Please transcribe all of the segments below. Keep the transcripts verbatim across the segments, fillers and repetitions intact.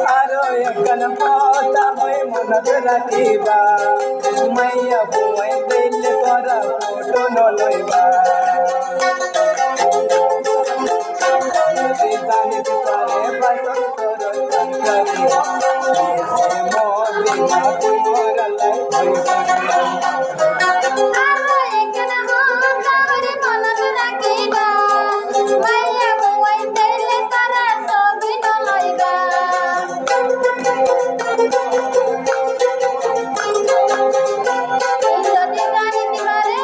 Aró ekkán hotá hoói monot rakíba, maiyafuain dóilla tuáñra fotó no loibá. Zodi zanit fare basón sorot sorkari, ese Modina tuáñrallá óibo. Aró ekkán hotá hoói monot rakíba, maiyafuain dóilla tuáñra sóbi no loibá. Zodi zanit fare,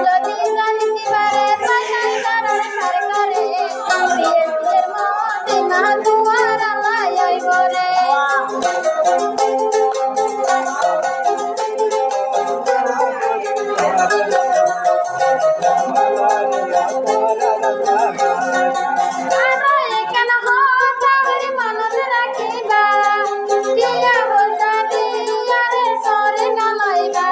zodi zanit fare, basón sorot sorkari, ese Modina tuáñrallá óibo re. Aró ekkán hotá hoói monot rakíba, tiya foisa diyóre sóri no loibá.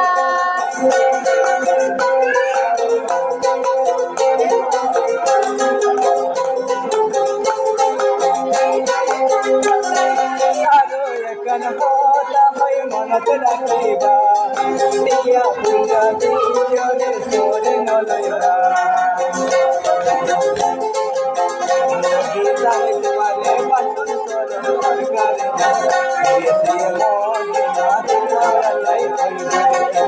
Aró ekkán hotá hoói monot rakíba, tiya foisa diyóre sóri no loibá. Zodi zanit fare basón sorot sorkari, ese Modina tuáñrallá óibo.